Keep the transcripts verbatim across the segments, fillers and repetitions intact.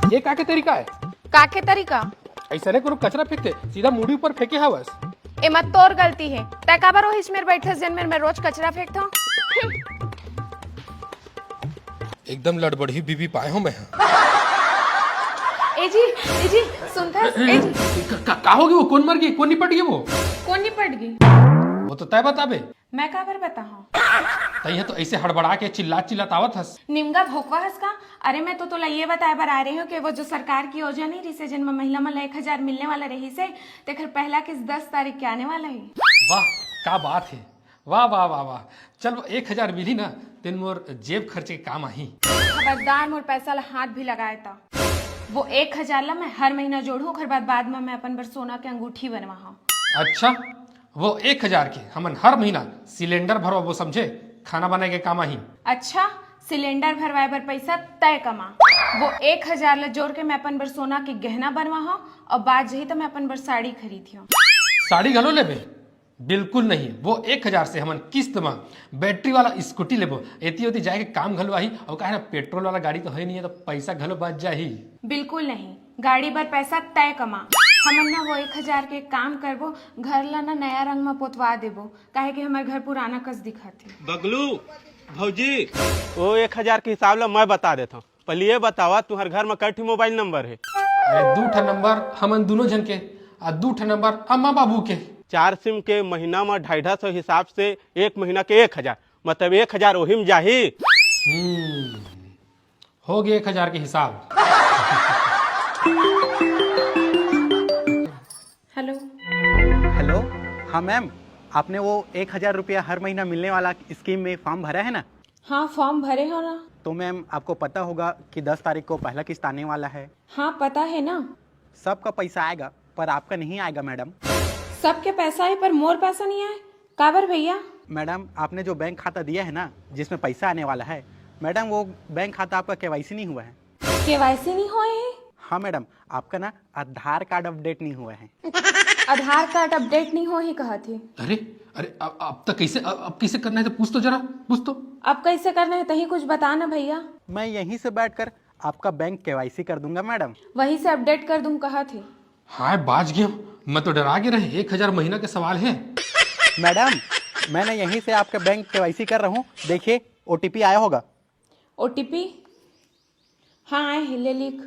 ये का के तरीका है? का के तरीका? ऐसा नहीं कोनो कचरा फेंकते, सीधा मुड़ी ऊपर फेंके हवस। एमा तोर गलती है, तै काबर ओहिच मेर बैठस जेन मेर मैं रोज कचरा फेंकथों? एकदम लड़बड़ही बीबी पाए हो मैं। ए जी, ए जी, सुनथस? ए जी। का, का, का हो गया वो? कौन मर गई? कौन निपट गई वो? कौन निपट गई? वो तो तय बताबे। मैं काबर बताहूँ? तैं तो ऐसे हड़बड़ा के चिल्लात चिल्लात आवत हस। निमगा भोकवा हस का? अरे, मैं तो तोला ये बताए बर आ रही हूँ कि वो जो सरकार की योजना नहीं रही से, जिनमें महिला मन ला एक हजार मिलने वाला रही से, तेखर पहला किस्त दस तारीख के आने वाला है। वाह, क्या बात है। वाह, वाह, वाह, वाह। चल, वो एक हजार मिली ना, तेन मोर जेब खर्च के काम आही। खबरदार, मोर पैसा ला हाथ भी लगाए ता। वो एक हजार ला मैं हर महीना जोड़हूँ, ओकर बाद, बाद में मैं अपन बर सोना के अंगूठी बनवा हूँ। अच्छा, वो एक हजार के हमन हर महीना सिलेंडर भरवाबो, समझे? खाना बनाए के काम आही। अच्छा, सिलेंडर भरवाए बर पैसा तय कमा। वो एक हजार ला जोड़ के मैं अपन बर सोना के गहना बनवा हूँ, और बात जही तो मैं अपन बर साड़ी खरीदी हूँ। साड़ी घलो लेबे? बिल्कुल नहीं। वो एक हजार से हमन किस्त म बैटरी वाला स्कूटी लेबो, एती ओती जाए के काम घलो आही। और काहे ना, पेट्रोल वाला गाड़ी तो है नहीं है, तो पैसा घलो बच जाही। बिल्कुल नहीं, गाड़ी बर पैसा तय कमा। हमन ना वो एक हजार के काम करबो, घर ला ना नया रंग म पोतवा देबो, काहे कि हमर घर पुराना कस दिखत हे। बगलू भौजी, वो एक हजार के हिसाब ला मैं बता देथव। पहले ये बतावा, तुम्हारे घर में कै ठी मोबाइल नंबर है? अरे, दू ठा नंबर हमन दोनों जन के, आ दू ठा नंबर अम्मा बाबू के। चार सिम के महीना में ढाई ढाई सौ हिसाब से एक महीना के एक हजार, मतलब एक हजार ओही में जाही। हम्म, हो गए एक हजार के हिसाब। हेलो। हेलो। हाँ मैम, आपने वो एक हजार रुपया हर महीना मिलने वाला स्कीम में फॉर्म भरा है ना? हाँ, फॉर्म भरे हो ना। तो मैम, आपको पता होगा कि दस तारीख को पहला किस्त आने वाला है। हाँ, पता है ना। सबका पैसा आएगा, पर आपका नहीं आएगा मैडम। सबके पैसा है, पर मोर पैसा नहीं आए। काबर भैया? मैडम, आपने जो बैंक खाता दिया है ना, जिसमें पैसा आने वाला है, मैडम, वो बैंक खाता आपका केवाईसी नहीं हुआ है। केवाईसी नहीं होए है? हाँ मैडम, आपका ना आधार कार्ड अपडेट नहीं हुआ है। आधार कार्ड अपडेट नहीं होए है कहत हे। अरे, अरे, अब, अब तक कैसे, अब, अब कैसे करना है तो पूछ तो जरा, पूछ तो। अब कैसे करना है, तही कुछ बता ना भैया। मैं यहीं से बैठकर आपका बैंक केवाईसी कर दूंगा मैडम। वहीं से अपडेट कर दूं कहत हे। हाय, बाज गया, मैं तो डरा गया रहे, एक हजार महीना के सवाल है। मैडम, मैंने यहीं से आपका बैंक केवाईसी कर रहा हूँ, देखिए, ओटीपी आया होगा। ओटीपी? हाँ, आए हे, ले लिख,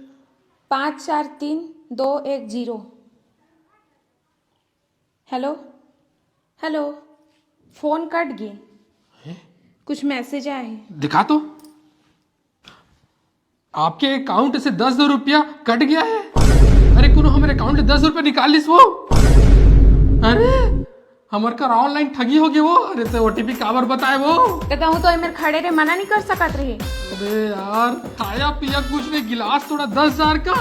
पाँच चार तीन दो एक जीरो। हेलो, हेलो, फोन कट गई। हैं? कुछ मैसेज आए हे। दिखा तो। आपके अकाउंट से दस हजार रुपया कट गया है। अरे, कोनो हमर अकाउंट से दस रुपया निकाल लिस वो। अरे, हमर कर ऑनलाइन ठगी हो गई वो। अरे, तो ओटीपी काबर बताए वो? तो कहूँ तो एमेर खड़े रहे, मना नहीं कर सकत रही। अरे यार, खाया पिया कुछ नहीं, गिलास तोड़ा दस हजार का।